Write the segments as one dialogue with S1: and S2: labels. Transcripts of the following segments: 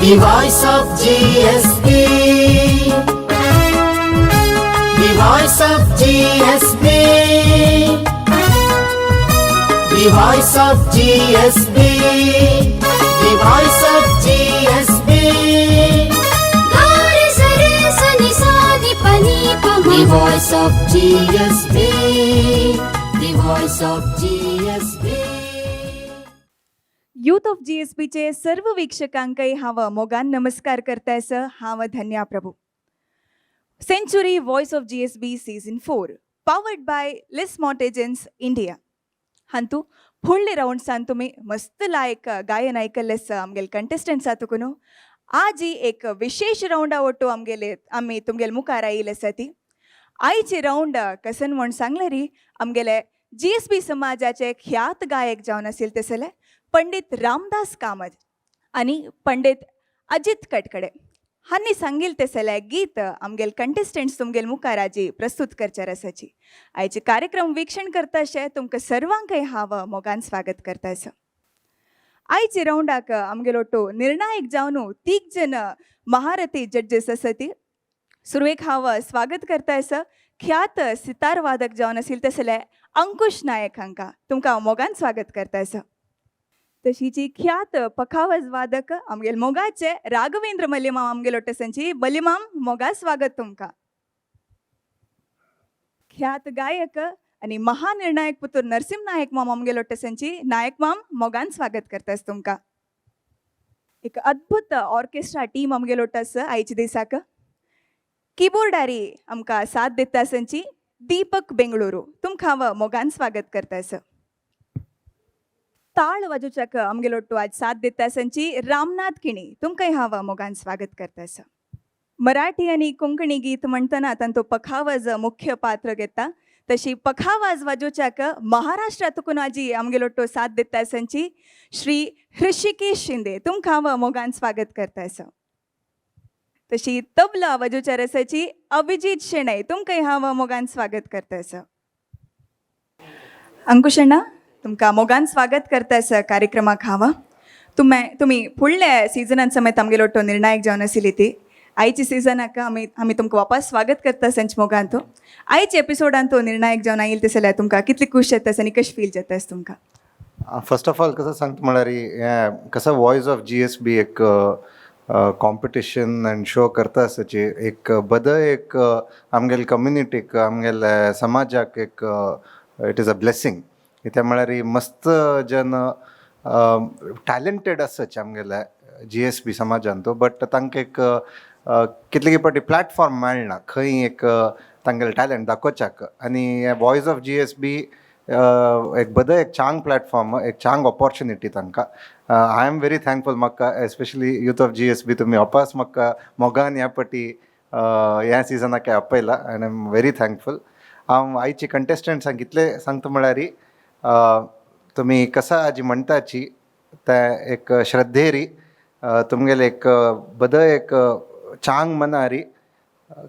S1: The voice of GSB. The voice of GSB. The voice of GSB. The voice of GSB.
S2: गा रे स रे स नि सा नि प नि प म.
S1: The voice of GSB. The voice of GSB.
S3: Youth of जीएसबीचे सर्व वीक्षकांकय हांव मोगान नमस्कार करतास. हांव धन्या Prabhu. Century Voice of GSB Season 4, powered by Lis Mortgages India. हांतू फुडले रावंड्सान तुमी मस्त लायक गायन आयकल्लें आमगेले कंटेस्टंट्सा तुकून. आजी एक विशेष रावंडा ಒಟ್ಟು आमगेले आमी तुमगेले मुखार आयिल्ले आसा. ती आयची रावंड कसन म्हण सांगले री, आमगेले जीएसबी समाजाचे ख्यात गायक जावन आशिल्ले तसले पंडित रामदास कामत आनी पंडित अजित कटकडे हांणी सांगील तसले गीत आमगेले कंटेस्टंट्स तुमगेले मुखार आजी प्रस्तुत करचे आसाची. आयचे कार्यक्रम वीक्षण करता अशें तुमकां सर्वांकय हांव मोगान स्वागत करता आसा. आयचे रावंडाक आमगेलो ಒಟ್ಟು निर्णायक जावन तीग जण महारथी जड्जीस आसा ती. सुरवेक हांव स्वागत करता आसा ख्यात सितार वादक जावन आशिल्ले तसले अंकुश नायक हांकां. तुमकां हांव मोगान स्वागत करता आसा. तशीची ख्यात पखावज वादक आमगेल मोगाचे राघवेंद्र मल्यमाम आमगेल ಒಟ್ಟಸಂಚಿ. मल्यमाम, मोगा स्वागत तुमकां. ख्यात गायक आणि महानिर्णायक पुतूर नरसिंह नायक माम आमगेल ಒಟ್ಟಸಂಚಿ. नायक माम, मोगान स्वागत करतास तुमकां. एक अद्भुत ऑर्केस्ट्रा टीम आमगेल ಒಟ್ಟस आयच्या दिसाक. कीबोर्डारी आमकां साथ दिता संची दीपक बेंगळुरू. तुमकां हांव मोगान स्वागत करतास. ताळ वाजोवच्याक आमगेलो ಒಟ್ಟು आज साथ दिता संची रामनाथ किणी. तुमकांय हांव मोगान स्वागत करतास. मराठी आणि कोंकणी गीत म्हणटना तांचो पखावज मुख्य पात्र घेता. तशी पखावाज वाजोवच्याक महाराष्ट्रातून आजी आमगेलो ಒಟ್ಟು साथ दिता संची श्री हृषिकेश शिंदे. तुमकां हांव मोगान स्वागत करतास. तशी तबला वाजोवच्या रसाची अभिजित शेणै. तुमकांय हांव मोगान स्वागत करतास. अंकुश अण्णा, तुमकां मोगान स्वागत करतास कार्यक्रमाक हांव. तुमी फुडल्या सिजनान समेत आमगेलो ಒಟ್ಟು निर्णायक जावन आशिल्ली ती. आयच्या सिजनाक आमी तुमकां वापस स्वागत करता संच मोगान. तो आयच्या एपिसोडान तो निर्णायक जावन आयिल्ले तशें जाल्यार तुमकां कितली खुश जाता आनी कशें फील जाता तुमकां?
S4: फर्स्ट ऑफ ऑल, कसं सांगता म्हळ्यार हें कसं वॉयस ऑफ जीएसबी एक कॉम्पिटिशन अँड शो करता आसची एक बद एक आमगेले कम्युनिटीक, आमगेले समाजाक एक it is a blessing. कित्याक म्हळ्यार मस्त जन टॅलेंटेड आसाच आमगेले जीएसबी समाजान तो, बट तांकां एक कितले फावटी प्लॅटफॉर्म मेळना खंय एक तांगेले टॅलंट दाखोवच्याक. आनी वॉयस ऑफ जीएसबी एक बदं एक चांग प्लॅटफॉर्म, एक चांग ऑपॉर्च्युनिटी तांकां. I am very thankful. म्हाका एस्पेशली यूथ ऑफ जीएसबी तुमी वापस म्हाका मोगान ह्या पटी ह्या सिजनाक आपयला and I am very thankful. हांव आयची कंटेस्टंट्सांक कितले सांगता म्हळ्यार, तुमी कसा आजी म्हणटाची ते एक श्रद्धेरी तुमगेले एक बद एक चांग मनारी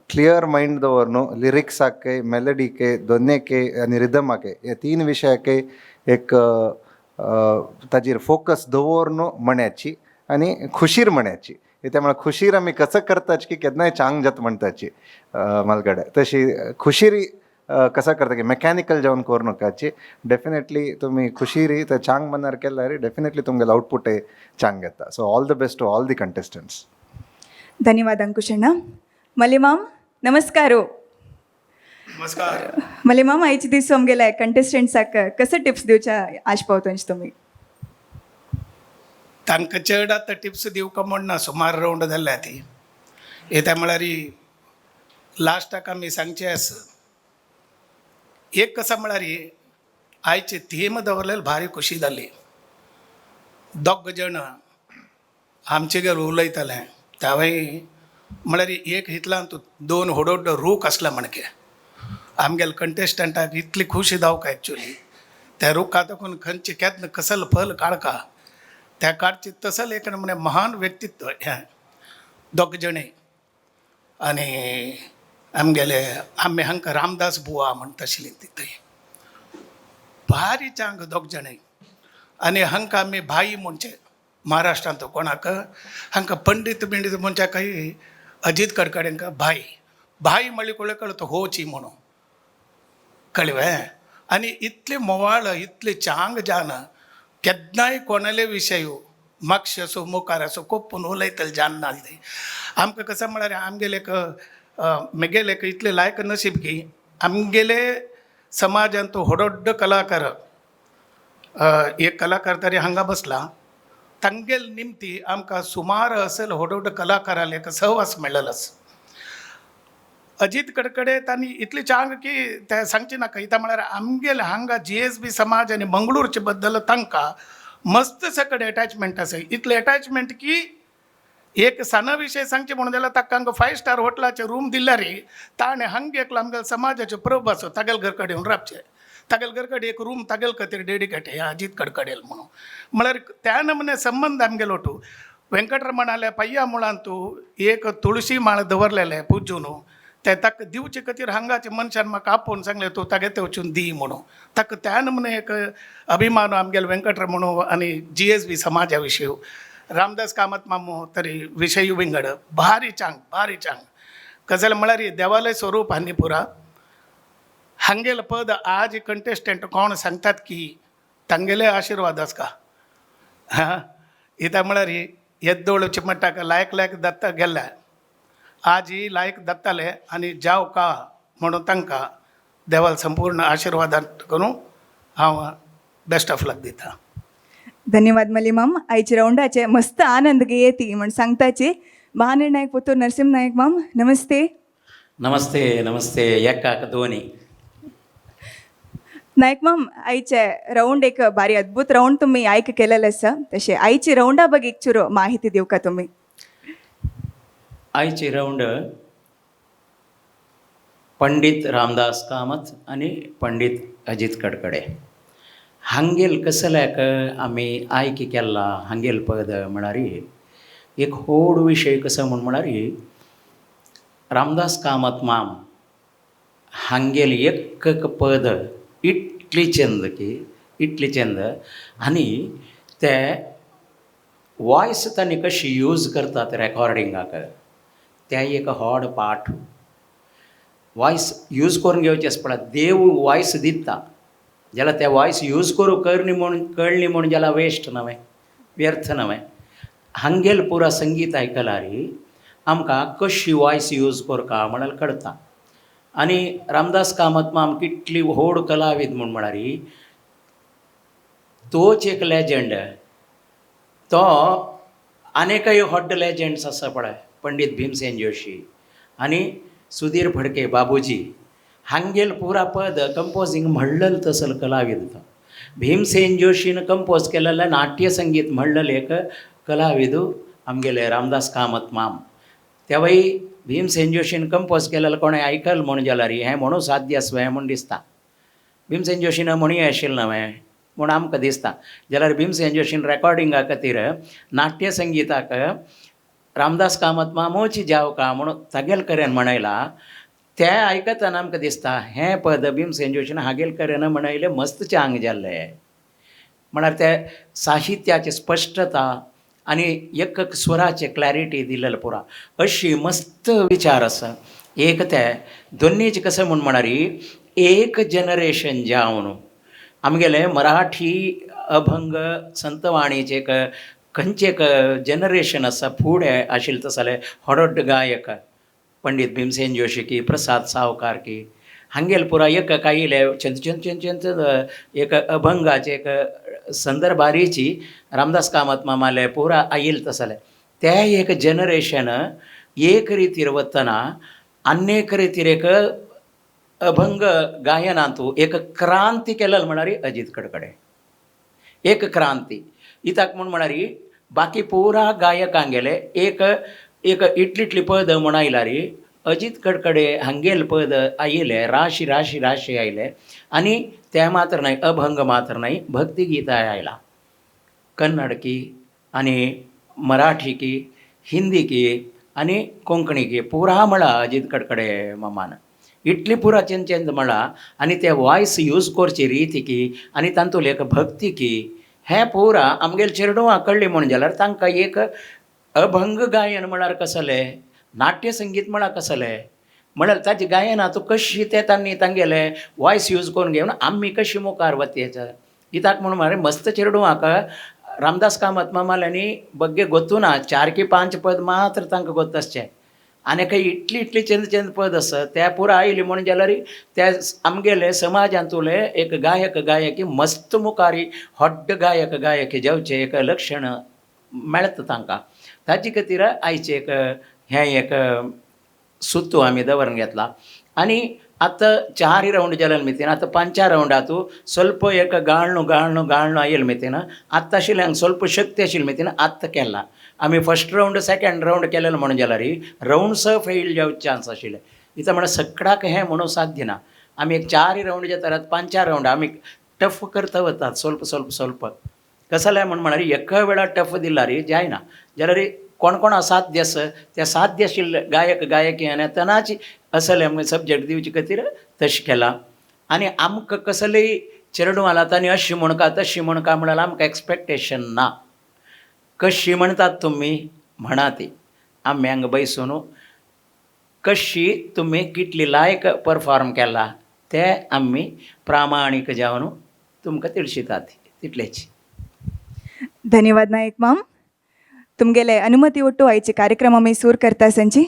S4: क्लियर मायंड दवर न्हू, लिरिक्साके, मेलडीके, दोनेके आनी रिदमाके, हे तीन विशयाके एक ताजेर फोकस दवर न्हू म्हण्याची आनी खुशीर म्हण्याची. कित्याक म्हळ्यार खुशीर आमी कसं करताच की केन्नाय चांग जाता म्हणटाची मालगडे. तशी खुशीरी कसं करता की मेकॅनिकल जावन करूं नाकाची. डेफिनेटली तुमी खुशीरी ते चांग मनार केल्यार डेफिनेटली तुमगेलो आउटपुटय चांग येता. So all the best to all the contestants.
S3: धन्यवाद अंकुश अण्णा. मलिमाम, नमस्कार.
S5: नमस्कार.
S3: मलिमाम, आयचे दीस आमगेले कंटेस्टंट्साक कसं टिप्स दिवच्या आश पावतंच तुमी?
S5: तांकां चड आतां टिप्स दिवका म्हण ना, सुमार रावंड जाल्या ती. येता म्हळ्यार लास्टाक आमी सांगचें आसा एक, कसा म्हळ्यार आयचे थीम दवरलेले भारी खुशी जाली. दोग जण आमचे घर उलयताले, तावय म्हळ्यार एक हितलान दोन व्हड व्हड रूख आसला म्हणके आमगेले कंटेस्टंटाक इतली खुशी जावका. एक्चुली त्या रुखा दाखोवन खंयचे केन्ना कसल फल काडका त्या काडचे तसल एक म्हणजे महान व्यक्तित्व हें दोग जणे. आनी आमगेले आमी हांकां रामदास बुवा म्हणटा आशिल्ली ती थंय भारी चांग दोग जाणें. आनी हांकां आमी भाई म्हणचे. महाराष्ट्रांत कोणाक हांकां पंडीत बिंडीत मनशाकय अजीत कडकडेंक भाई भाई म्हणली कळ्ळे कळतो होची म्हणून कळवे. आनी इतले मोवाळ इतले चांग जान केन्नाय कोणाले विशय मागशे असो मुखार असो कोप्पून उलयतले जान नासले. आमकां कसं म्हळ्यार आमगेले एक मेगेले एक इतले लायक नशीब की आमगेले समाजान तो व्हड कलाकार एक कलाकार तरी हांगा बसला तांगेल निमती आमकां सुमार असेल व्हड कलाकाराले एक सहवास मेळ्ळेलो आसा. अजीत कडकडे तांणी इतली चांग की ते सांगचे नाका. कित्याक म्हळ्यार आमगेले हांगा जीएसबी समाज आनी मंगळूरचे बद्दल तांकां मस्त कडेन एटॅचमेंट आसा. इतलें एटॅचमेंट की एक सान विशय सांगचे म्हणून जाल्यार ताका हांगा 5 स्टार हॉटेलाचे रूम दिल्यार ताणें हांगा एकलो आमगेले समाजाचे प्रभ आसो तागेले घर कडेन येवन राबचें, तागेले घर कडेन एक रूम तागेले खातीर डेडिकेट ह्या अजीत कडकडेल म्हणून. म्हळ्यार त्या नमुने संबंद आमगेलो टू वेंकटरमणाल्या पय्या मुळान तूं एक तुळशी माळ दवरलेले पुजून ते ताका दिवचे खातीर हांगाचे मनशान म्हाका आपोवन सांगलें तूं तागे ते वचून दी म्हणून. ताका त्या नमुने एक अभिमान आमगेलो वेंकटरमण आनी जीएसबी समाजा विशय. रामदास कामत मामू तरी विशय विंगड भारी चांग भारी चांग गजाल म्हळ्यार देवालय स्वरूप आनी पुरा हांगेल पद आज कंटेस्टंट कोण सांगतात की तांगेले आशिर्वाद आसका. हां कित्याक म्हळ्यार येद्दोळ चिमटाक लायक लायक दत्ता गेल्ले आज ही लायक दत्ताले आनी जाव का म्हणून तांकां देवाल संपूर्ण आशिर्वादान करून हांव बेस्ट ऑफ लक दिता.
S3: धन्यवाद मलिमाम. आयच्या राऊंडाचे मस्त आनंद घेयती म्हण सांगताची महानिर्णायक पुतूर नरसिंह नायक माम नमस्ते.
S6: नमस्ते नमस्ते. एकाक दोनी
S3: नायक माम आयचे राऊंड एक भारी अद्भुत राऊंड तुम्ही आयक केलेले आसा, तशें आयची राऊंडा ಬಗ್ಗೆ एक चुरो माहिती दिवका तुम्ही.
S6: आयची राऊंड पंडित रामदास कामत आनी पंडित अजीत कडकडे हांगेल कसल्याक आमी आयकी केल्ला हांगेल पद म्हळ्यार एक व्हड विशय कसो म्हूण म्हळ्यार रामदास कामत माम हांगेल एक पद इतली चंद की इतली चंद आनी ते वॉयस तांणी कशी यूज करतात रेकॉर्डिंगाक ते एक व्हड पाठ. वॉयस यूज करून घेवचें आसता पळय, देव वॉयस दिता जाल्यार ते वॉयस यूज करूं करणी म्हूण कळ्ळी म्हूण जाल्यार वेस्ट न्हय, व्यर्थ न्हय. हांगेल पुरा संगीत आयकल्यार आमकां कशी वॉयस यूज करका म्हळ्यार कळटा. आनी रामदास कामत माम कितली व्हड कलावीद म्हूण म्हळ्यार तोच एक लेजंड. तो आनीकय व्हड लेजंड्स आसा पळय, पंडीत भीमसेन जोशी आनी सुधीर फडके बाबूजी हांगेल पुरा पद कंपोजींग म्हणलेल तसल कलावीद तो. भीमसेन जोशीन कंपोज केलेलें नाट्य संगीत म्हणलेलें एक कलाविदू आमगेले रामदास कामत माम. तेवय भीमसेन जोशीन कंपोज केलेलें कोणें आयकल म्हूण जाल्यार हें म्हणून साध्य आसलें हें म्हूण दिसता. भीमसेन जोशीन म्हणी आशिल्लें न्हय म्हूण आमकां दिसता. जाल्यार भीमसेन जोशीन रेकॉर्डिंगा खातीर नाट्य संगीताक रामदास कामत मामोची जाव का म्हणून तागेल करेन म्हणयला ते आयकतना आमकां दिसता हें पद भीमसेन जोशीन हागेल करेन म्हणयलें मस्त चांग जाल्लें. म्हळ्यार ते साहित्याची स्पश्टता आनी एक एक स्वराचे क्लॅरिटी दिलेले पुरा अशी मस्त विचार आसा. एक ते दोन्नीच कशें म्हूण म्हळ्यार एक जनरेशन जावन आमगेले मराठी अभंग संतवाणीचे एक खंयचें एक जनरेशन आसा फुडें आशिल्लें तसलें व्हड गायक पंडीत भीमसेन जोशी की प्रसाद सावकार की हांगेल पुरा एक कायले चंद चंद चंद चंद एक अभंगाचे एक संदर्भारीची रामदास कामत मामाले पुरा आयल तसलें ते एक जनरेशन एक रितीर वतना आन्येक रितीर एक अभंग गायनांतू एक क्रांती केलेल म्हळ्यार अजीत कडकडे एक क्रांती. इताक म्हूण म्हळ्यार बाकी पुरा गायकांगेले एक एक इतली इतली पद म्हूण आयल्यार अजीत कडकडे हांगेल पद आयले राशी राशी राशी आयले आनी ते मात्र न्हय अभंग मात्र न्हय भक्तिगीताय आयला कन्नड की आनी मराठी की हिंदी की आनी कोंकणी की पुरा म्हळा अजीत कडकडे मामान इतली पुरा चेंज चेंज म्हळा आनी ते वॉयस यूज करची रीत की आनी तातूंत एक भक्ती की हें पुरा आमगेले चेरडुवां कळ्ळी म्हूण जाल्यार तांकां एक अभंग गायन म्हळ्यार कसलें, नाट्य संगीत म्हळ्यार कसलें, म्हळ्यार ताजें गायना तूं कशी तें तांणी तांगेलें वॉयस यूज करून घेवन आमी कशी मुखार वता कित्याक म्हूण मरे मस्त चेरडुवांक रामदास कामत मामाल्यांनी बग्गे गोतूना 4 की 5 पद मात्र तांकां गोत आसचें आनी खंय इतली इतली चेंद चेंद पद आसा त्या पुरा आयली म्हणून जाल्यार त्या आमगेले समाजांतुले एक गायक गायकी मस्त मुखारी हॉड्ड गायक गायकी जावचें एक लक्षण मेळटा तांकां. ताजे खातीर आयचें एक हें एक सुत्तू आमी दवरून घेतला. आनी आतां 4 रावंड जाले मितीन आतां 5 रावंडातू ಸ್ವಲ್ಪ एक गाळणू गाळणू गाळणू आयल मितीन आत्तां आशिल्ल्यांक ಸ್ವಲ್ಪ शक्ती आशिल्ली मितीन आत्तां केला. आमी फर्स्ट रावंड सेकंड रावंड केलेलो म्हणून जाल्यार रावंड फेल जावचे चान्स आशिल्ले. इतां म्हळ्यार सगळ्याक हें म्हणून साध्य ना. आमी एक 4 रावंड जाता 5 रावंड आमी टफ करता वतात ಸ್ವಲ್ಪ ಸ್ವಲ್ಪ ಸ್ವಲ್ಪ. कसलें म्हूण म्हळ्यार एका वेळार टफ दिल्यार जायना जाल्यार कोण कोण असाध्य आसा त्या साध्य आशिल्ले गायक गायकी आनी तेनाची असले आमकां सब्जॅक्ट दिवचे खातीर तशें केलां. आनी आमकां कसलेय चेरडूं आलात आनी अशी म्हणका तशी म्हणका म्हळ्यार आमकां एक्सपेक्टेशन ना. कशी म्हणटात तुमी म्हणा ती आमी हांगा बैसून कशी तुमी कितली लायक परफॉर्म केला ते आमी प्रामाणीक जावन तुमकां तिळशितात तितलेच.
S3: धन्यवाद नायक माम. तुमगेले अनुमती ಒಟ್ಟು आयचे कार्यक्रम आमी सूर करता संची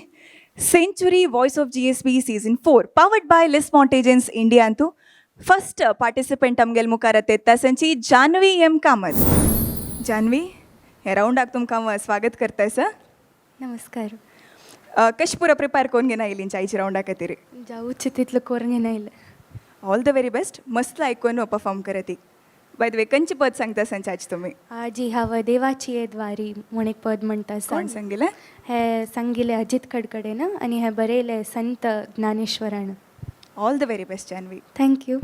S3: century voice of GSB season 4 powered by Liz Mortgages India ಅಂತೂ ಫಸ್ಟ್ ಪಾರ್ಟಿಸಿಪೆಂಟ್ आमगेले मुखार येता संची जान्हवी एम कामत. जान्हवी, हे रावंडाक तुमकां हांव स्वागत करता सर.
S2: नमस्कार.
S3: कशें पुरो प्रिपेर करून घेना येयली आयच्या रावंडा खातीर?
S2: जावूच तितलो करून घेना येयलें.
S3: All the very best. मस्त आयकून परफॉर्म करत. बाय the way, खंयचें पद सांगता सांचे आज तुमी?
S2: आजी हांव देवाची ये द्वारी म्हूण एक पद म्हणटा.
S3: कोण सांगिलें?
S2: हे सांगिलें अजीत कडकडेन आनी हें बरयलें संत ज्ञानेश्वरान.
S3: All the very best Janhvi.
S2: Thank you.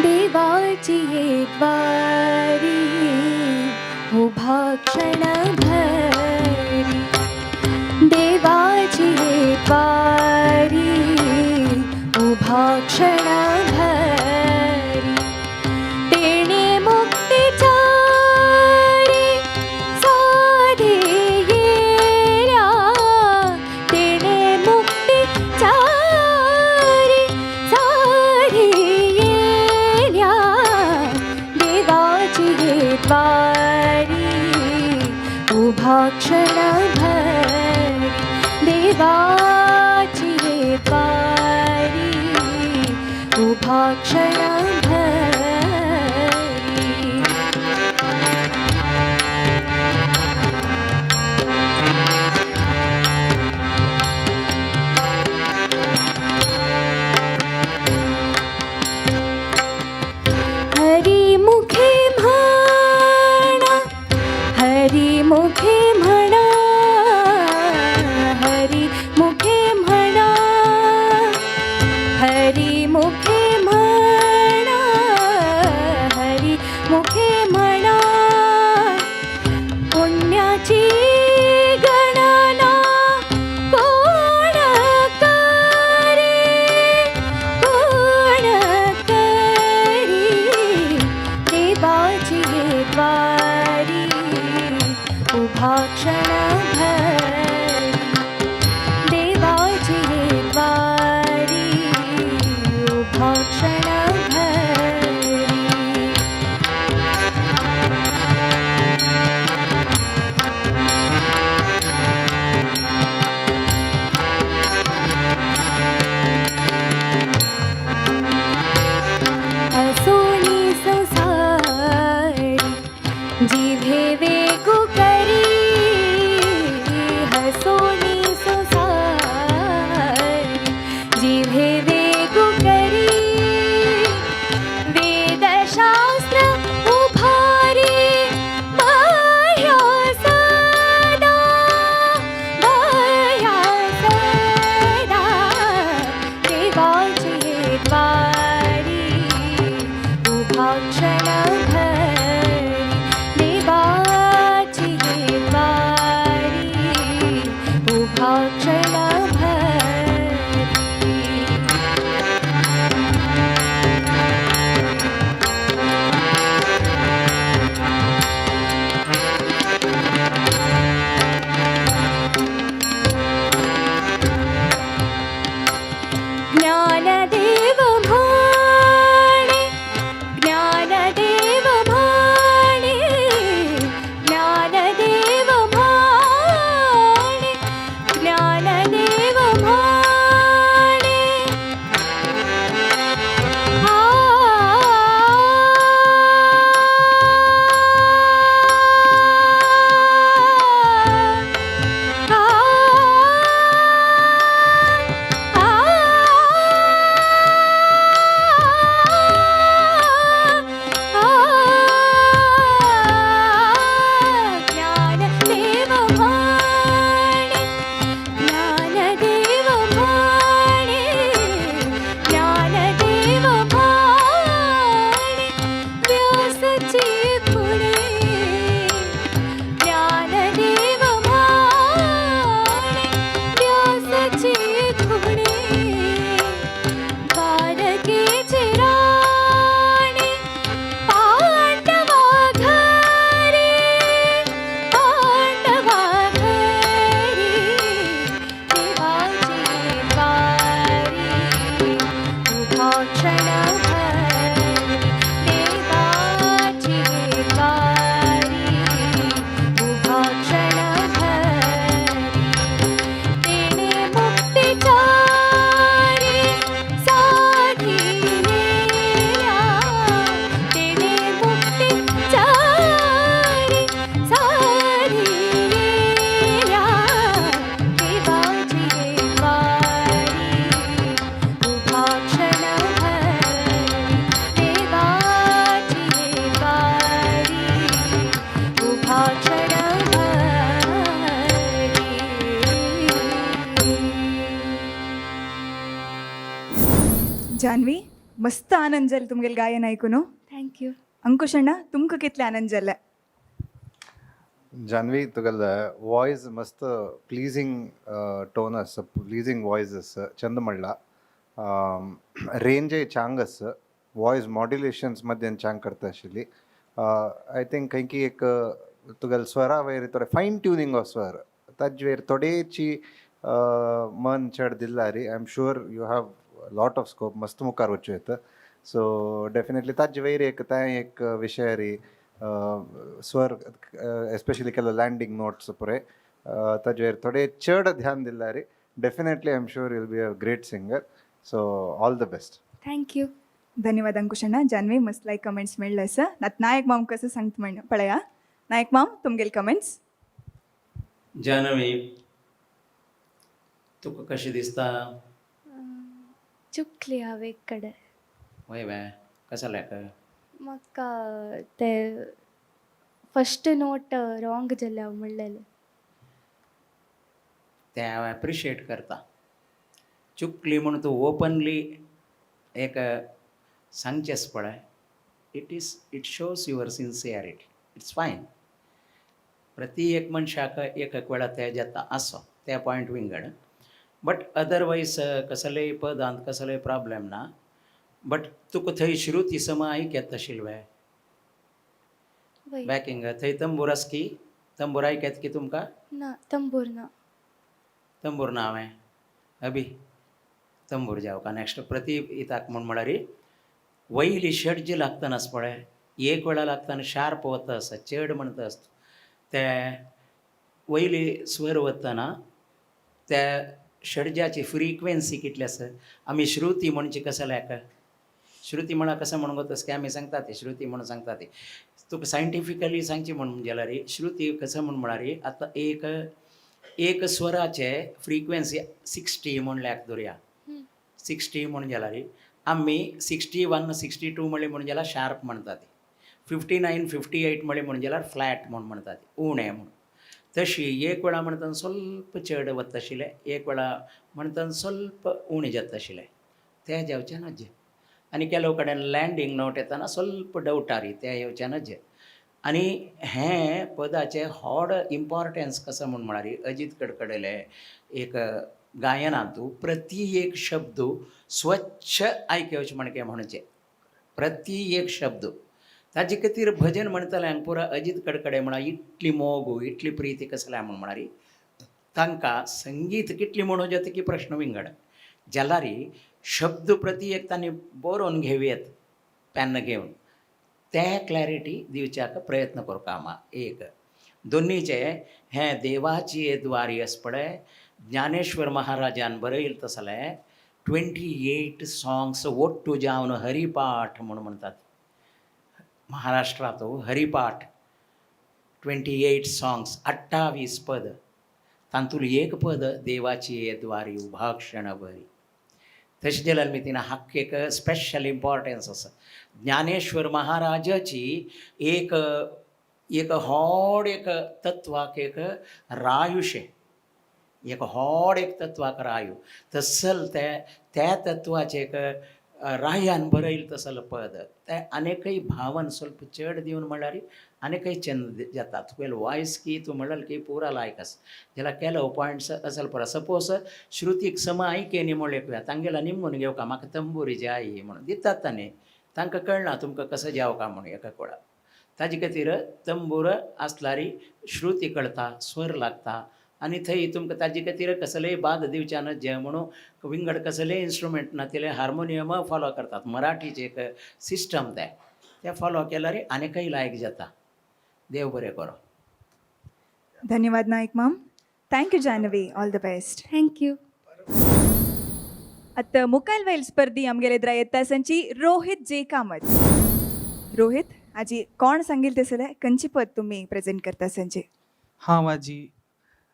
S2: देवाची ये द्वारी उभा क्षणभरी, देवाची ये द्वारी उभा क्षणभरी, तेणे मुक्तिचारी साधे येरा, तेणे मुक्तिचारी साधे येऱ्या, देवाची ये द्वारी उभा क्षणभरी, देवाची ये द्वारी उभा क्षणभरी. हरिमुखे म्हणा, हरिमुखे म्हणा, हरिमुखे म्हणा, हरिमुखे म्हणा, हरिमुखे म्हणा, पुण्याची गणना कोण करे, कोण करी, देवाची ये द्वारी उभा क्षणभरी, देवाची ये द्वारी उभा क्षणभरी. असोनी संसारी जिभे वेगु करी, हसोनी संसारी जिभे वेगु करी, वेदशास्त्र उभारी बाह्या सदा, बाह्या
S3: जान्हवी, मस्त आनंद जालो तुमगेले गायन आयकून.
S2: Thank you.
S3: अंकुश अण्णा, तुमकां कितले आनंद जाले?
S4: जान्हवी, तुगेले वॉयस मस्त प्लीजिंग टोन आसा, प्लीजिंग वॉयस आसा, चंद म्हणला. रेंजय चांग आसा, वॉयस मॉड्युलेशन्स मध्यान चांग करता आशिल्ली. I think खंयकी एक तुगेले स्वरा वयर थोडे फायन ट्युनिंग ऑफ स्वर ताजे वयर थोडेची मन चड दिल्ला रे, I am sure you have lot of scope, मस्त मुखार वचूं येता. सो डेफिनेटली ताजे वयर एक तें एक विशय रे, स्वर एस्पेशली केलो लँडींग नोट्स पळय, ताजे वयर थोडे चड ध्यान दिल्यार रे, definitely I am sure you'll be a great singer. So all the best.
S2: Thank you.
S3: धन्यवाद अंकुश अण्णा. जान्हवी, मस्त लायक कमेंट्स मेळ्ळे आसा. आतां नायक माम कसं सांगता म्हण पळया. नायक माम, तुमगेले कमेंट्स.
S6: जानवी, तुका कशें दिसता?
S2: चुकली हांव एक कडेन.
S6: वय वे कसो लेख?
S2: म्हाका ते फस्ट नोट रॉंग जालें हांव म्हणलेलें.
S6: तें हांव एप्रिशिएट करता. चुकली म्हूण तूं ओपनली एक सांगचेंच पळय, it shows your sincerity, it's fine. प्रति एक मनशाक एक एक वेळा तें जाता आसो, त्या पॉयंट विंगड, बट अदरवायज कसलेय पदांत कसलेय प्रॉब्लेम ना. बट तुका थंय श्रुती सम आयक येता आशिल्ले?
S2: वय.
S6: बॅकिंग थंय तंबूर आस की तंबूर आयक येता की तुमकां?
S2: ना, तंबूर ना.
S6: तंबूर ना हांवें अभी तंबूर जावका नॅक्स्ट प्रति इताक म्हूण म्हळ्यार वयली षड्ज लागतना आसा पळय, एक वेळा लागतना शार्प वता आसा, चड म्हणटा आसता ते वयली स्वर वतना त्या षड्जाची फ्रिक्वेन्सी कितली आसा. आमी श्रुती म्हणची कसं लेखा श्रुती म्हणा कसं म्हणून तसं की आमी सांगता ते श्रुती म्हणून सांगता ते तुका सायंटिफिकली सांगची म्हणून जाल्यार श्रुती कसं म्हूण म्हळ्यार आतां एक एक स्वराचे फ्रिक्वेन्सी 60 म्हूण लेख धरया. 60 म्हूण जाल्यार आमी 61 62 म्हणलें म्हणून जाल्यार शार्प म्हणटा ती, 59 58 म्हणलें म्हणून जाल्यार फ्लॅट म्हूण म्हणटा ती, उणें म्हूण. तशी एक वेळा म्हणटाना स्वल्प चड वता आशिल्लें, एक वेळा म्हणटाना स्वल्प उणें जाता आशिल्लें, तें जावचें ना जें. आनी ಕೆಲವು कडेन लँडींग नोट येतना स्वल्प डवटारी तें येवचें ना जें. आनी हें पदाचें व्हड इम्पॉर्टन्स कसो म्हूण म्हळ्यार अजीत कडकडेले एक गायनांतू प्रति एक शब्द स्वच्छ आयकुवचें म्हणके म्हणचें, प्रति एक शब्द. ताजे खातीर भजन म्हणटल्यांक पुरा अजीत कडकडे म्हणा इतली मोग इतली प्रिती कसल्या म्हूण म्हळ्यार तांकां संगीत कितली म्हणूं जाता की प्रश्न विंगड जाल्यार शब्द प्रति एक तांणी बरोवन घेवयेत पेन्न घेवन ते क्लॅरिटी दिवच्याक प्रयत्न करता आमा. एक दोनीचे हें देवाची द्वारी आसा पळय, ज्ञानेश्वर महाराजान बरयल तसलें 28 सॉंग्स ಒಟ್ಟು जावन हरिपाठ म्हूण म्हणटात. महाराष्ट्रांत हरिपाठ 28 सॉंग्स, 28 पद, तातूंत एक पद देवाची द्वारी उभा क्षणभरी. तशें जाल्यार मी तिना हाक एक स्पेशल इम्पॉर्टन्स आसा. ज्ञानेश्वर महाराजाची एक एक व्हड एक तत्वाक एक रायुशें, एक व्हड एक तत्वाक रायू तसल ते त्या तत्वाचें एक रायान बरयल तसल पद तें आनीकय भावन स्वल्प चड दिवन म्हणल्यार आनीकय चंद जाता. तुगेलो वॉयस की तूं म्हणल्यार की पुरा लायक आसा जाल्यार केलो पॉयंट्स असल पळय. सपोज श्रुतीक सम आयकेनी म्हणलें तांगेला निमगून घेवका म्हाका तंबुरी जाय म्हणून दितात तांणी, तांकां कळना तुमकां कसो जावका म्हणून एका वेळा. ताजे खातीर तंबूर आसल्यार श्रुती कळटा, स्वर लागता आनी थंय तुमकां ताजे खातीर कसलेय बाद दिवच्यान जे म्हणून विंगड कसलेय इन्स्ट्रुमेंट ना तिले हार्मोनियम फॉलो करतात. मराठीचें एक सिस्टम तें तें फॉलो केल्यार आनीकय लायक जाता. देव बरें करूं.
S3: धन्यवाद नायक माम. Thank you Janhavi, all the best.
S2: Thank you.
S3: आता मुखाल वयल स्पर्धी आमगेले एदरा येता संची रोहित जे कामत. रोहित आजी कोण सांगेल तसले कंची पद तुम्ही प्रेझेंट करता संचे?
S7: हांव आजी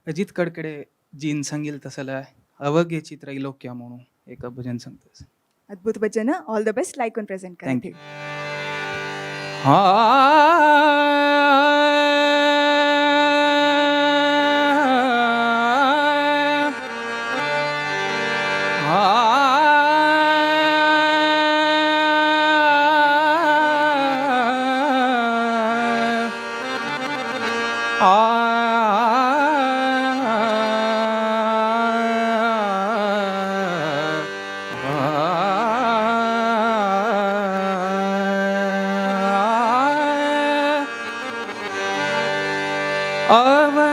S7: अजित कडकडे जीन सांगील तसले अवघेची त्रैलोक्या म्हणून एक भजन सांगता.
S3: अद्भुत भजन, ऑल the best. लायकून प्रेझेंट करा.
S7: Thank you. हा.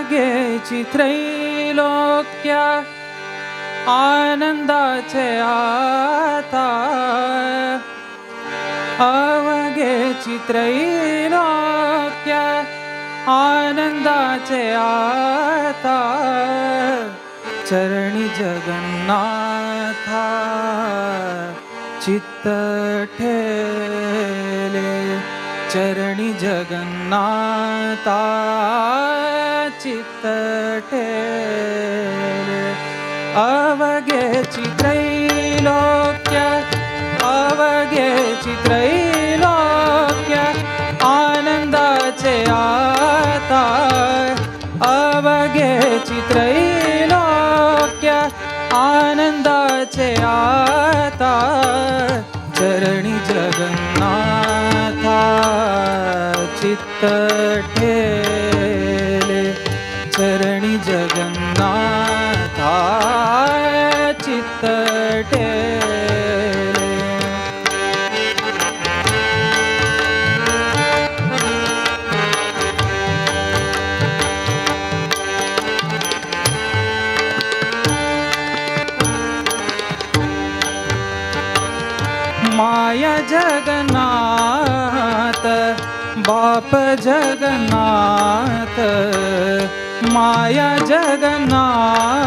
S7: अवघेची त्रैलोक्य आनंदाचे आता, अवघेची त्रैलोक्य आनंदाचे आता, चरणी जगन्नाथा चित्त ठेले, चरणी जगन्नाथा चित्त ठेले, अवघेची त्रैलोक्य, अवघेची त्रैलोक्य आनंदाचे आता, अवघेची त्रैलोक्य आनंदाचे आता, चरणी जगन्नाथा चित्त ठेले, चरणी जगन्नाथा चित्त ठेले. माया जगन्नाथ बाप जगन्नाथ, माया जगन्नाथ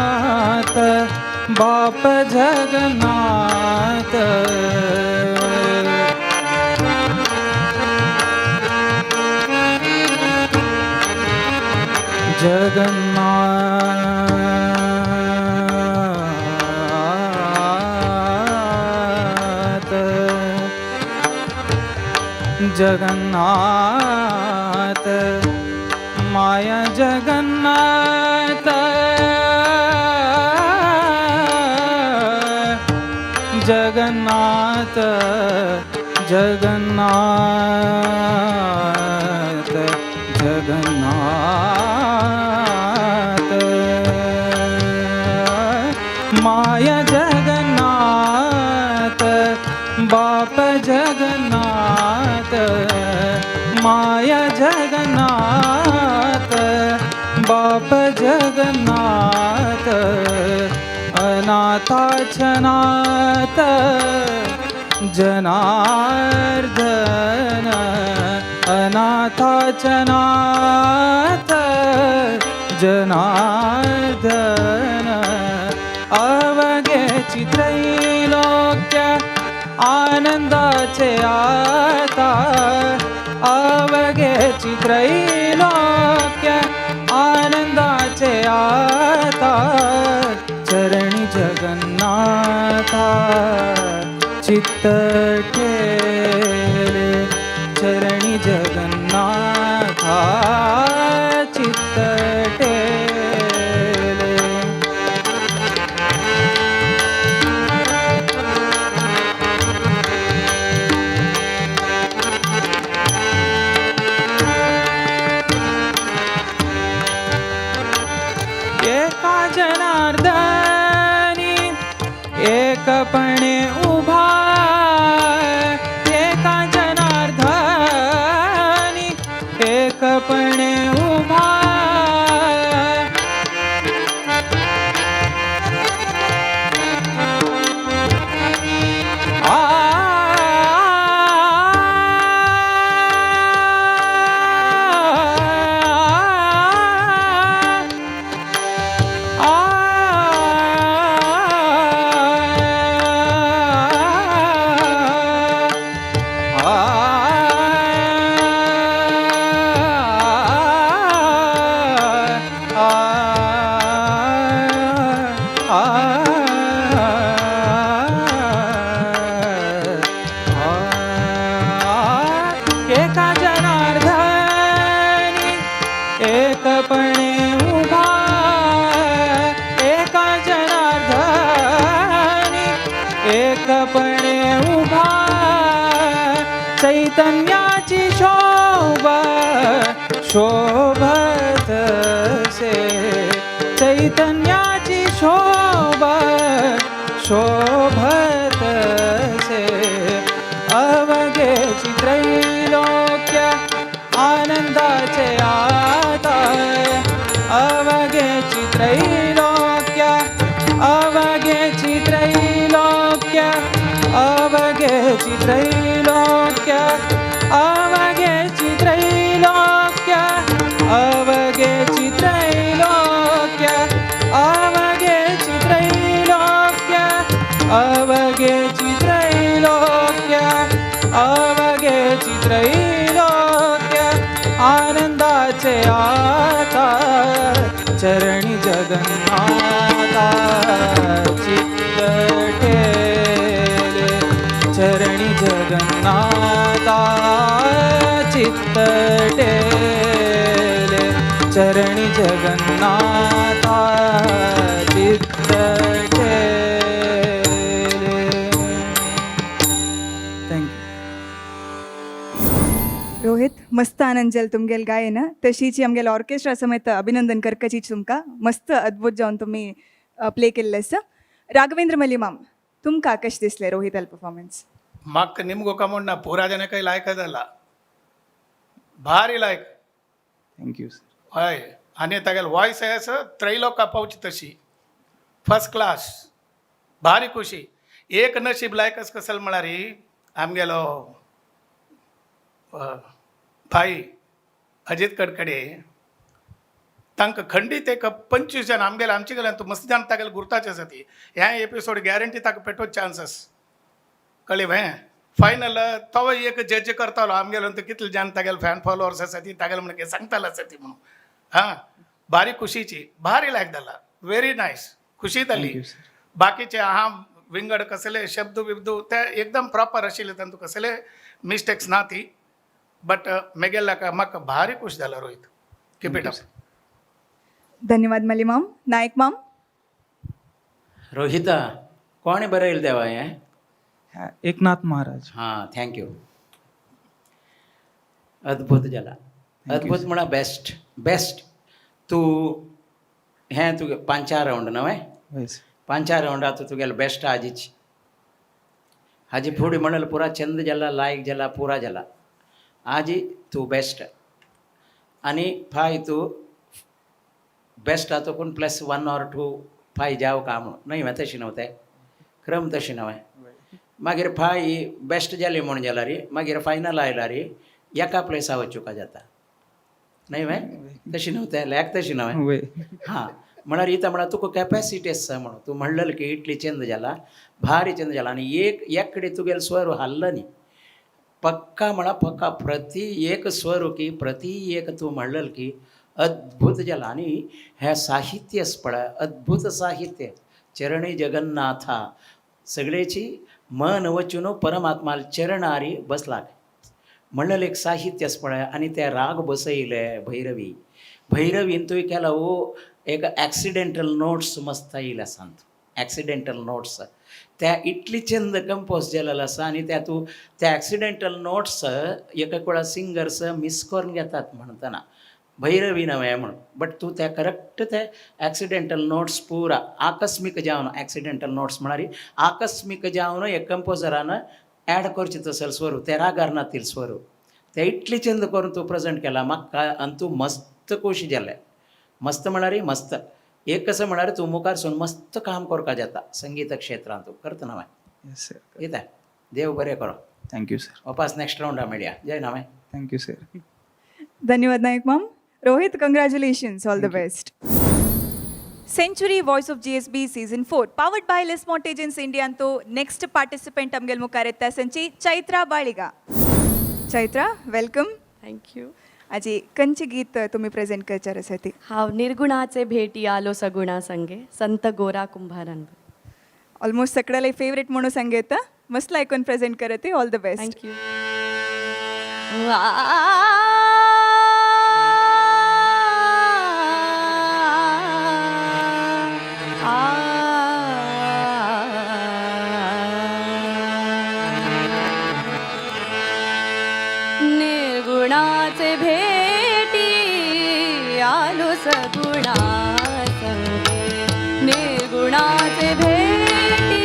S7: बाप जगन्नाथ, जगन्नाथ जगन्नाथ, माया जगन्नाथ जगन्नाथ जगन्नाथ जगन्नाथ, माया जगन्नाथ बाप जगन्नाथ, माया जगन्नाथ बाप जगन्नाथ, अनाथाच्या नाथ जनार्दन, अनाथाच्या नाथ जनार्दन, अवघेची त्रैलोक्य आनंदाचे आता, अवघेची त्रैलोक्य आनंदाचे आता, चरणी जगन्नाथा चित्त ठेले, चरणी जगन्नाथा चित्त ठेले. एका जनार्दनी एकपणे उभा, एका जनार्दनी एकपणे उभा, आ आ एका जनार्दनी एकपणे उभा, एका जनार्दनी एकपणे उभा, चैतन्याची शोभा शोभत से, चैतन्याची शोभा शोभत से, अवघेची त्रैलोक्य आनंदाचे आता, अवघेची त्रैलोक्य, अवघेची त्रैलोक्य, अवघेची त्रैलोक्य, अवघेची त्रैलोक्य, अवघेची त्रैलोक्य, अवघेची त्रैलोक्य, आनंदाचे आता चरणी जगन्नाथा चित्त ठेले, चरणी जगन्नाथा चित्त ठेले, चरणी जगन्नाथा चित्त ठेले. Thank you.
S3: Rohit, मस्त आनंद जाल तुमगेल गायन. तशीची आमगेल ऑर्केस्ट्रा समेत अभिनंदन करकाची तुमकां. मस्त अद्भुत जावन तुमी प्ले केल्लें आसा. राघवेंद्र मलिमाम, तुमकां कशें दिसलें रोहिताल परफॉर्मन्स?
S5: म्हाका निमगो म्हूण ना, पुरा जन काही लायक जाला, भारी लायक.
S7: Thank you sir.
S5: हय, आनी तागेले वॉयस आसा त्रैलोका पावची तशी, फर्स्ट क्लास, भारी खुशी. एक नशीब लायकच कसल म्हळ्यार आमगेलो भाई अजित कडकडे, तांकां खंडीत एक 25 जाण आमगेले आमचे गेल्यान तूं मस्त जाण तागेले गुर्ताचे आसा ती. ह्या एपिसोड गॅरंटी ताका पेटोवच चान्सीस कळ्ळें हें. फायनल तो एक जज करतालो आमगेलो, तो कितले जाण तागेले फॅन फॉलोवर्स आसा ती तागेले म्हणून सांगतालो आसा ती म्हणून. हां, भारी खुशीची, भारी लायक जाला, व्हेरी नायस, खुशी जाली.
S7: Thank you sir.
S5: बाकीचे हा विंगड कसले शब्द बिब्दू ते एकदम प्रॉपर आशिल्ले, तांतू कसले मिस्टेक्स ना ती. बट मेगेल्या म्हाका भारी खुश जाला रोहित, कीप it up.
S3: धन्यवाद मलिमाम. नायक माम.
S6: रोहिता, कोणें बरयलें देवा हें?
S7: एकनाथ महाराज.
S6: हां, thank you. अद्भुत जाला. अद्भुत म्हळ्यार बेस्ट बेस्ट. तूं हें तुगे पांचा रावंड न्हय?
S7: हय सर.
S6: पांचा रावंडा तूं तुगेलो बेस्ट आजीच. हाजी फुडें म्हणल पुरा चंद जाला, लायक जाला, पुरा जाला. आजी तूं बेस्ट आनी फाय तूं बेस्ट आतां +1 ऑर 2 फाय जाव का म्हणून न्हय. हें तशें न्हू, तें क्रम तशें न्हय. मागीर फाय बेस्ट जाली म्हूण जाल्यार मागीर फायनल आयल्यार एका प्लेसा वचूंक जाता न्हय. वें तशें न्हू, तें लेख तशें न्हय.
S7: वय.
S6: हां, म्हळ्यार इतां म्हळ्यार तुका कॅपेसिटी आसा म्हणून तूं म्हणलें की इतली चेंद जाला, भारी चेंद जाला. आनी एक एक कडेन तुगेलो स्वर हाल्लो न्ही, पक्का म्हळ्यार पक्का. प्रति एक स्वर की प्रति एक तूं म्हणलें की अद्भुत जाला. आनी हें साहित्य आसा पळय, अद्भुत साहित्य. चरणी जगन्नाथा, सगळेची मन वचून परमात्मा चरणारी बसला म्हणलें एक साहित्य आसा पळय. आनी ते राग बसयले भैरवी. भैरवीन तुवें केला हो एक एक्सिडेंटल नोट्स मस्त येयले आसात. एक्सिडेंटल नोट्स त्या इतली चंद कंपोज जालेलो आसा. आनी त्या तूं त्या एक्सिडेंटल नोट्स एक एक वेळा सिंगर्स मिस करून घेतात म्हणटना, भैरवी नव्हे म्हणून. बट तूं त्या करेक्ट ते एक्सिडेंटल नोट्स पुरा आकस्मीक जावन, एक्सिडेंटल नोट्स म्हळ्यार आकस्मीक जावन एक कंपोजरान ॲड करचे तसले स्वर ते रागार नातील स्वर, ते इतले चंद करून तूं प्रेजेंट केला म्हाका. आनी तूं मस्त खोशी जालें. मस्त म्हळ्यार मस्त. एक कसं म्हळ्यार तूं मुखार सून मस्त काम करपाक जाता संगीत क्षेत्रांत. तूं करता ना?
S7: Yes sir.
S6: येता, देव बरें करो.
S7: Thank you sir.
S6: वापस नेक्स्ट रावंडा मेळया. जय नामे.
S7: Thank you sir.
S3: धन्यवाद नायक माम. Rohit, congratulations, all the best. Century voice of GSB season 4 powered by Liz mortgages India Antu next participant आमगेल मुखार येता संची Chaitra Baliga. Chaitra, welcome.
S8: Thank you.
S3: आजी, कंचे गीत तुम्ही प्रेझेंट करचार आसा ती?
S8: हांव निर्गुणाचे भेटी आलो सगुणा संगे, संत गोरा कुंभारान.
S3: ऑलमोस्ट सगळ्याला फेवरेट म्हणून सांगेता. मस्त ऐकून प्रेझेंट करते. All the best.
S8: Thank you. निर्गुणाचे भेटी आलो सगुणा संगे, निर्गुणाचे भेटी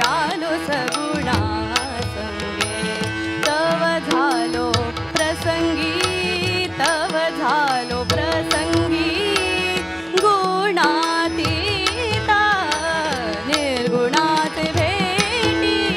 S8: आलो सगुणा संगे, तव झालो प्रसंगी, तव झालो प्रसंगी गुणातीता, निर्गुणाचे भेटी.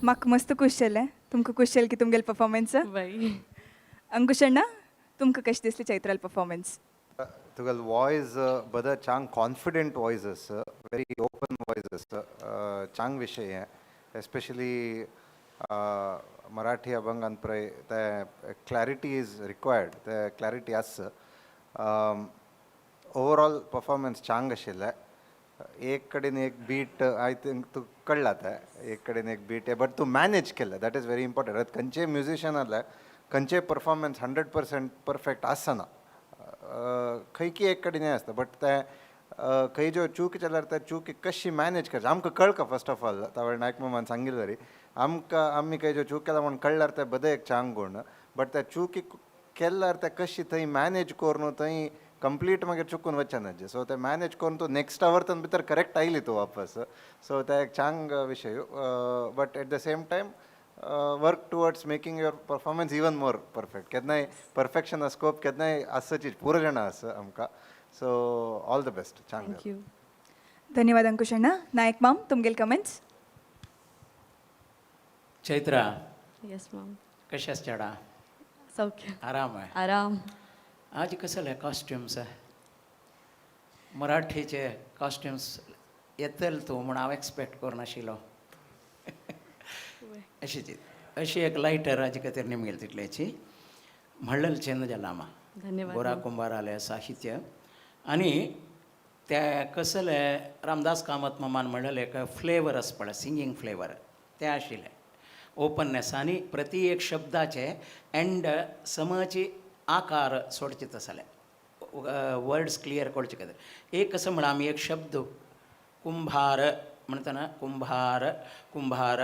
S3: म्हाका मस्त खुश जालें. तुमकां खुश जालें की तुमगेले परफॉर्मन्स?
S8: बाई.
S3: अंकुश अण्णा, तुमकां कशें दिसलें चैत्राल परफॉर्मन्स?
S4: तुगेल वॉयस बद चांग कॉन्फिडंट वॉयस आसा, व्हेरी ओपन वॉयस आसा. चांग विशय हें, एस्पेशली मराठी अभंगान पळय ते क्लॅरिटी is required, ते क्लॅरिटी आसा. ओवरऑल परफॉर्मन्स चांग आशिल्लें. एक कडेन एक बीट, I think तूं कळ्ळा तें, एक कडेन एक बीट, बट तूं मॅनेज केलें, that is very important. आतां खंयचेय म्युजिशियन जाल्यार खंयचेय परफॉर्मन्स 100% परफेक्ट आसना, खंय की एक कडेन हें आसता, बट तें खंय ज्यो चूक जाल्यार त्या चूक कशी मॅनेज करची आमकां कळका. फर्स्ट ऑफ ऑल तावळ नायक मामान सांगिल्लें तरी आमकां, आमी खंय ज्यो चूक केला म्हूण कळ्ळ्यार तें बरें एक चांग गूण, बट त्या चुकी केल्यार तें कशी थंय मॅनेज करून थंय कंप्लीट मागीर चुकून वचना. सो ते मॅनेज करून तूं नेक्स्ट आवर्तन भितर करेक्ट आयली तूं वापस, सो ते एक चांग विशय. But at the same time, work towards making your performance even more perfect. केन्नाय परफेक्शन स्कोप केन्नाय आसची, पुरो जाणां आसा आमकां. सो ऑल the best, चांग.
S8: Thank you.
S3: धन्यवाद अंकुश अण्णा. नायक माम, तुमगेले कमेंट्स?
S6: चैत्रा.
S8: येस मॅम.
S6: कशें आसा चेडा?
S8: सौख्य.
S6: आराम आहे?
S8: आराम.
S6: आज कसले कॉस्ट्युम्स, मराठीचे कॉस्ट्युम्स येतले तूं म्हूण हांव एक्सपेक्ट करनाशिल्लो. अशीच अशी एक लायटर हाजे खातीर निमगेल तितल्याची म्हणलें चेंद जाला आमा.
S8: धन्यवाद.
S6: गोरा कुंभारालें साहित्य आनी ते कसले रामदास कामत मामान म्हणलें एक फ्लेवर आसा पळय, सिंगींग फ्लेवर, तें आशिल्लें ओपननेस आनी प्रति एक शब्दाचे एंड समाची आकार सोडचे तसले वर्ड्स क्लियर कळचे खातीर. एक कसं म्हणा, आमी एक शब्द कुंभार म्हणटना कुंभार कुंभार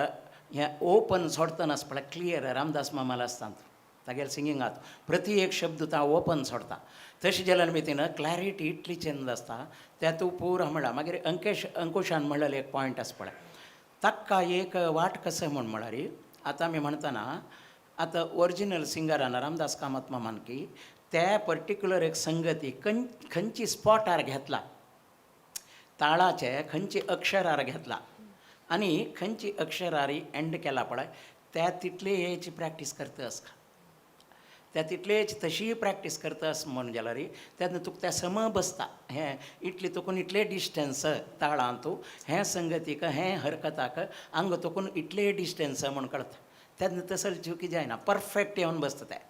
S6: हें ओपन सोडटना आसा पळय क्लियर, रामदास मामाला आसता तागेले सिंगिंगात प्रति एक शब्द तो ओपन सोडता. तशें जाल्यार भितर क्लॅरिटी इतली चेंद आसता त्या तूं पुरो म्हणला. मागीर अंकेश अंकुशान म्हणलेलें एक पॉयंट आसा पळय, ताका एक वाट कसं म्हूण म्हळ्यार आतां आमी म्हणटना आतां ओरिजिनल सिंगरान रामदास कामत मामान की त्या पर्टिक्युलर एक संगती खंयची स्पॉटार घेतला, ताळाचे खंयची अक्षरार घेतला आनी खंयची अक्षरारी एंड केला पळय, त्या तितली हेची प्रॅक्टीस करता आसता, त्या तितलेच तशीय प्रॅक्टीस करता आस म्हण जाल्यार तेन्ना तुका त्या सम बसता. हें इतली तुकून इतले डिस्टन्स ताळान तूं हें संगतीक हें हरकताक हांगा तुकून इतले डिस्टन्स म्हूण कळटा, तेन्ना तसले चुकी जायना, परफेक्ट येवन बसता. तें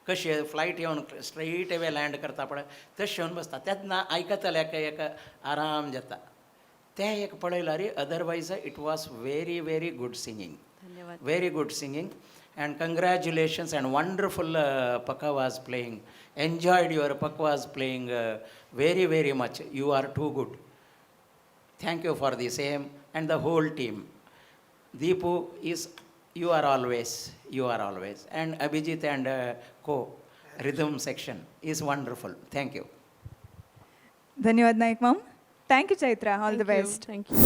S6: कशें फ्लायट येवन स्ट्रेट वे लँड करता पळय, तशें येवन बसता, तेन्ना आयकतल्याक एक आराम जाता. तें एक पळयल्यार, otherwise it was very very good singing.
S8: धन्यवाद.
S6: Very good singing and congratulations and wonderful pakhawaj playing. Enjoyed your pakhawaj playing very very much. You are too good. Thank you for the same and the whole team. Deepu is, you are always, you are always, and Abhijit and co rhythm section is wonderful. Thank you.
S3: धन्यवाद Naik ma'am. Thank you Chaitra, all the best.
S8: Thank you.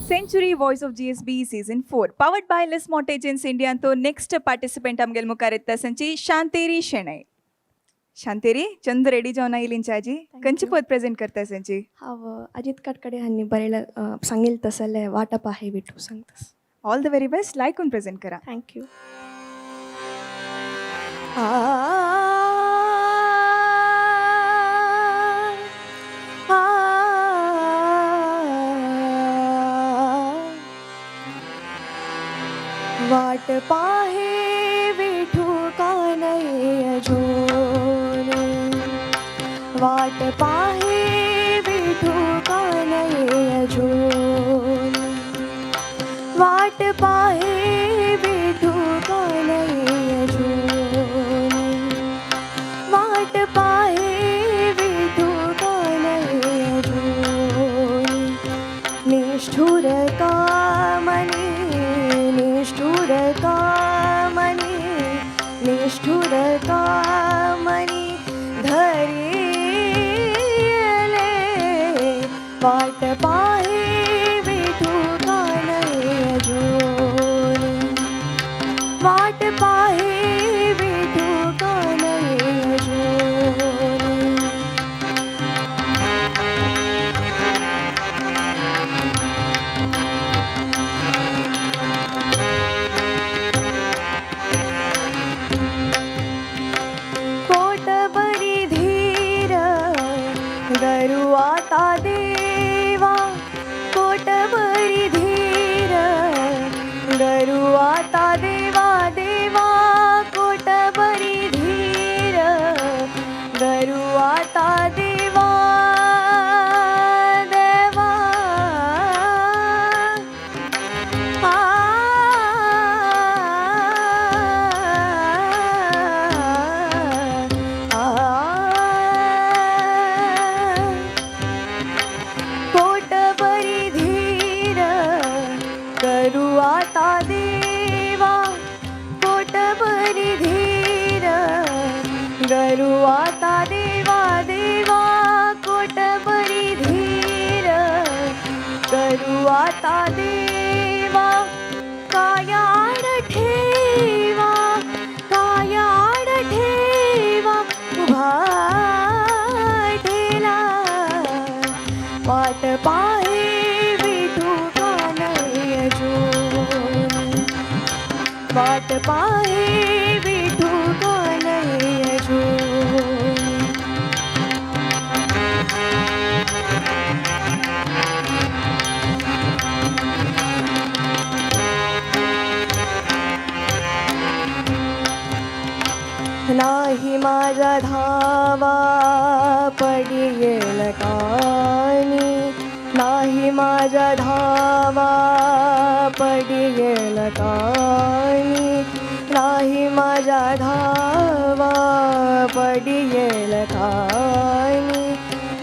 S3: Century voice of GSB season 4, powered by Liz Mortgages India ಅಂತು next participant आमगेल मुखार येता संची शांतेरी Shenoy. शांतेरी, Chand ready जावन आयली आजी. खंयची पद प्रेझेंट करता संची?
S9: हांव अजित कडकडे हांणी बरयलं सांगेल तसलें वाटप आहे विठू सांगतस.
S3: ऑल the very best, लायकून प्रेझेंट करा.
S9: Thank you. वाट पाहे विठू का नये अजून, वाट पाहे विठू का नये अजून, वाट पाहे विठू का नये अजून, वाट पाहे विठू का नये अजून. निष्ठुर कामने, निष्ठुर कामने, निष्ठुर कामने धरिले, वाट पाहे विठू का नये अजून, वाट पाहे विठू का नये अजून. देवा देवा कोट बरी धीर करू आता देवा कायाड ठेवा कायाड ठेवा उभा ठेला वाट पाहे विठू का नाही अजून वाट पाहे विठू का नाही अजून. नाही माझा धावा पडी गेल कानी नाही माझा धावा पडी गेल कानी नाही माझा धावा पडी गेल कानी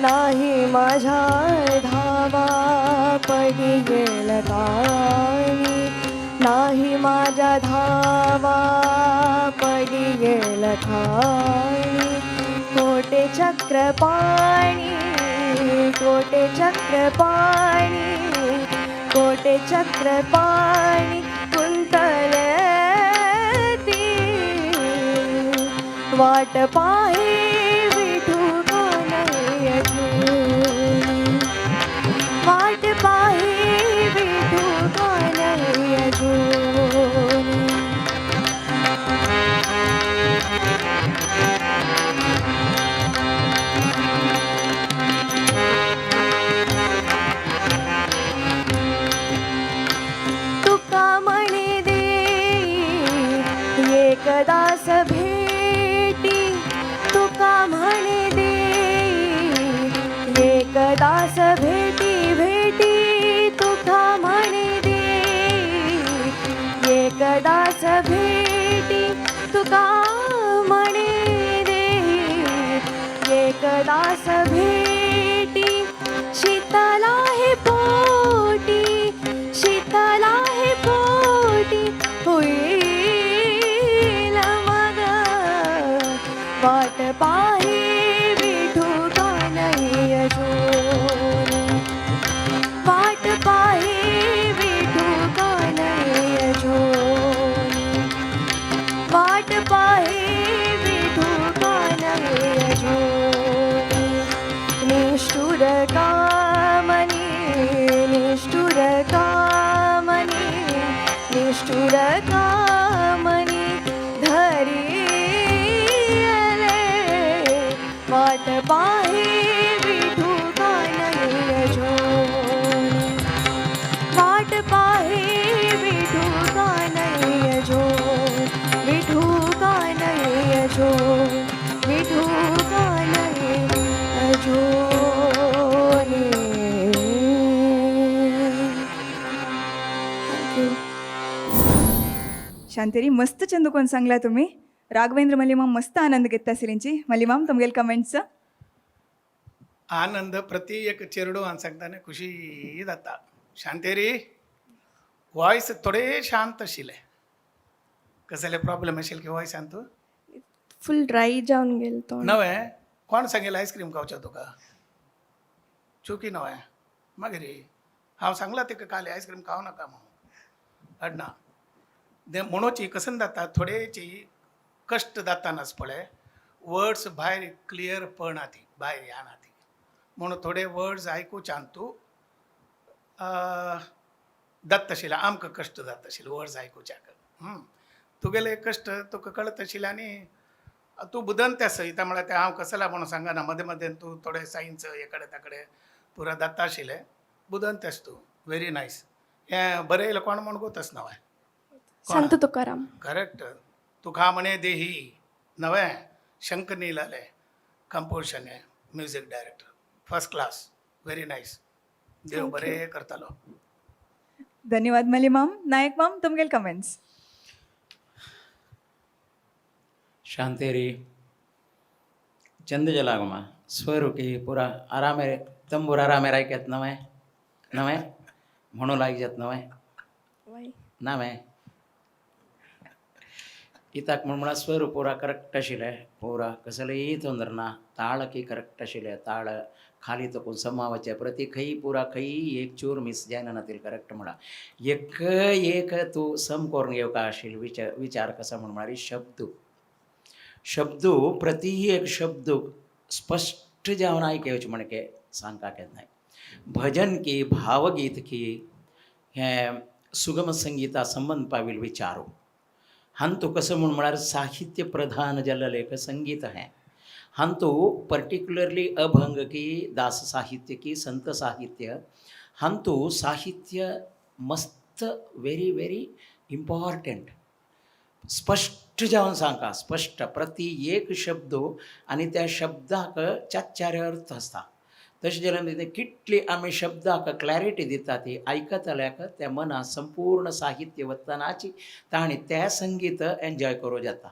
S9: नाही माझा धावा पडी गेल कानी नाही माझा धावा पडी गेल खाणी कोटे चक्रपाणी कोटे चक्रपाणी कोटे चक्रपाणी कुंतले ती वाट पाहे विठू का नाही अजून वाट पाहे विठू का नाही अजून. तुका म्हणे देई एकदास भेटी तुका म्हणे देई एकदास भेटी भेटी तुका म्हणे देई एकदास भेटी तुका म्हणे देई एकदास भेटी शीतला हे पोटी शीतला हे पोटी होईल मग वाट पाहे विठू का नाही अजून वाट पाहे विठू का नाही अजून वाट पाहे विठू का नाही अजून निष्ठुर कामनी निष्ठुर कामनी निष्ठुर कामनी धरी वाट पाहे विठू का नाही अजून वाट पाहे विठू का नाही अजून विठू का नाही अजून विठू का नाही अजून. Thank you.
S3: शांतेरी मस्त चंदुकोन सांगला तुम्ही. राघवेंद्र मलिमाम मस्त आनंद घेता सिरींची. मलिमाम, तुमगेल कमेंट्स.
S5: आनंद प्रति एक चेरडू सांगताना खुशी जाता. शांतेरी वॉयस थोडे शांत आशिल्लें, कसले प्रॉब्लेम आशिल्ले की वॉयसान तूं?
S9: फुल ड्राय जावन गेल तो.
S5: नवें कोण सांगेल आयस्क्रीम खावचें तुका? चुकी नवें मागीर हांव सांगलां तिका काल आयस्क्रीम खावं नाका म्हणून अडना ते म्हणोची कसन जाता थोडेची कश्ट जातानाच पळय वर्ड्स भायर क्लियर पडना ती भायर येना ती म्हणून थोडे वर्ड्स आयकुच्यान तूं जाता आशिल्लें आमकां कश्ट जाता आशिल्ले वर्ड्स आयकुच्याक. तुगेले कश्ट तुका कळत आशिल्लें आनी तूं बुदंत आसा इता म्हळ्यार तें हांव कसला म्हणून सांगना मदें मदें तूं थोडे सायन्स हे कडेन त्या कडेन पुरा जाता आशिल्लें. बुदंत आसा तूं, व्हेरी नायस. हें बरयलें कोण म्हूण गोतच नवें?
S9: संत तुकाराम.
S5: करेक्ट. तुका म्हणे देही नवें शंख निलालें कंपोजिशन हें music director first class, very nice. देव बरें करतालो.
S3: धन्यवाद मलिमाम. नायक माम, तुमगेल कमेंट्स.
S6: शांतेरी चंद जलागमा स्वर की पुरा आरामे तंबूर आरामे रायकेत नवें नवें म्हणू लायक जात नवें
S9: वय.
S6: नवें. कित्याक म्हूण म्हळ्यार स्वर पुरा करेक्ट आशिल्लें, पुरा कसलेंय तोंदर ना, ताळकी करेक्ट आशिल्लें, ताळ खाली तकून समावाचे प्रती खंय पुरा खंय एक चूर मिस जायना नातील करेक्ट म्हणा. एक एक तूं सम करून घेवका आशिल्लो विचार विचार कसा म्हूण म्हळ्यार शब्द शब्द प्रती एक शब्द स्पश्ट जावन आयकवचें म्हणके सांगपाक येनाय. भजन की भावगीत की हें सुगम संगिता संबंद पाविल विचारो हांतू कसो म्हूण म्हळ्यार साहित्य प्रधान जाल्लें एक संगीत हें. हांतू पर्टिक्युलरली अभंग की दास साहित्य की संत साहित्य हांतू साहित्य मस्त व्हेरी व्हेरी इम्पॉर्टंट. स्पश्ट जावन सांगका, स्पश्ट प्रती एक शब्द आनी त्या शब्दाक चार चार अर्थ आसता. तशें जाल्यार कितली आमी शब्दाक क्लॅरिटी दिता ती आयकतल्याक त्या मनाक संपूर्ण साहित्य वतनाची ताणी तें संगीत एन्जॉय करूं जाता.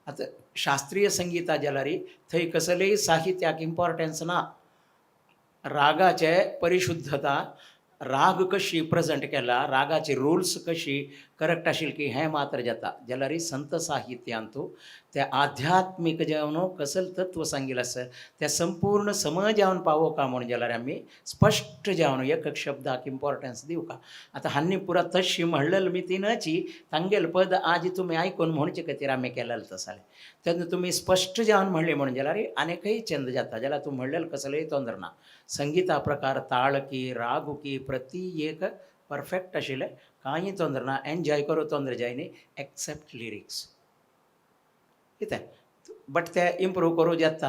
S6: आतां शास्त्रीय संगिता जाल्यार थंय कसलेय साहित्याक इम्पॉर्टन्स ना. रागाचे परिशुद्धता, राग कशी प्रेजेंट केला, रागाची रुल्स कशी करेक्ट आशिल्ली की हें मात्र जाता. जाल्यार संत साहित्यांतू त्या आध्यात्मीक जेवन कसल तत्व सांगिल्लें आसा त्या संपूर्ण समज जावन पावोवका म्हूण जाल्यार आमी स्पश्ट जावन एक एक शब्दाक इम्पॉर्टन्स दिवका. आतां हांणी पुरा तशी म्हणलेलें मी तिनाची तांगेलें पद आज तुमी आयकून म्हणचे खातीर आमी केलेलें तसलें. तेन्ना तुमी स्पश्ट जावन म्हणलें म्हणून जाल्यार आनीकय चंद जाता. जाल्यार तूं म्हणलेलें कसलेंय तोंदर ना. संगिता प्रकार ताळ की राग की प्रती एक परफेक्ट आशिल्लें, कांय तोंदर ना. एन्जॉय करूं तोंदर जाय न्ही एक्सेप्ट लिरिक्स कितें बट ते इम्प्रूव करूं जाता.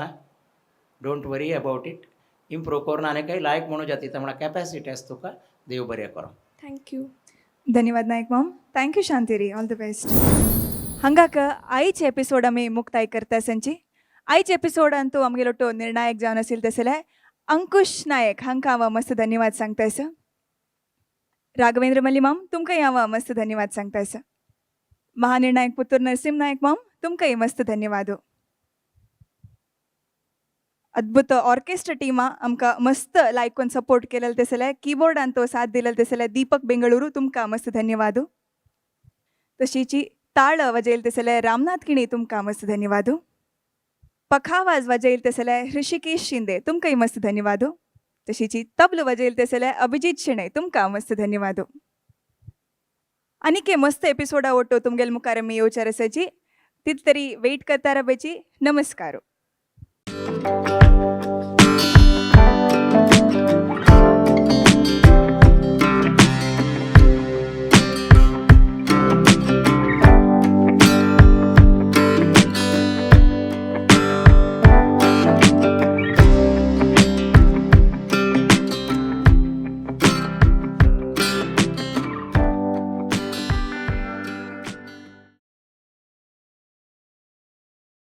S6: Don't worry about it. Improve करून आनीकय लायक म्हणूं जाता म्हळ्यार कॅपेसिटी आसा तुका. देव बरें करूं.
S9: Thank you.
S3: धन्यवाद Naik ma'am. Thank you शांतिरी. All the best. हांगाक आयचे एपिसोड आमी मुक्ताय करता संची. आयचे एपिसोडान तूं आमगेलो निर्णायक जावन आशिल्ले तसले अंकुश नायक हांकां हांव मस्त धन्यवाद सांगता आसा. राघवेंद्र मल्ली माम तुमकांय हांव मस्त धन्यवाद सांगता आसा. महानिर्णायक पुत्तूर नरसिंह नायक माम तुमकांय मस्त धन्यवाद. अद्भुत ऑर्केस्ट्रा टीमा आमकां मस्त लायकून सपोर्ट केलेले तसले कीबोर्डान तो साथ दिलेले तसले दीपक बेंगळुरू तुमकां मस्त धन्यवाद. तशीची ताळ वाजयल तसले रामनाथ किणी तुमकां मस्त धन्यवाद. पखावाज वाजयल तसले ऋषिकेश शिंदे तुमकांय मस्त धन्यवाद. तशीची तबल वाजयल तसले अभिजित शेणै तुमकां मस्त धन्यवाद. आनीक मस्त एपिसोडा ओटो तुमगेल मुखार आमी येवचार आसाची तित तरी वेट करता रावची. नमस्कार.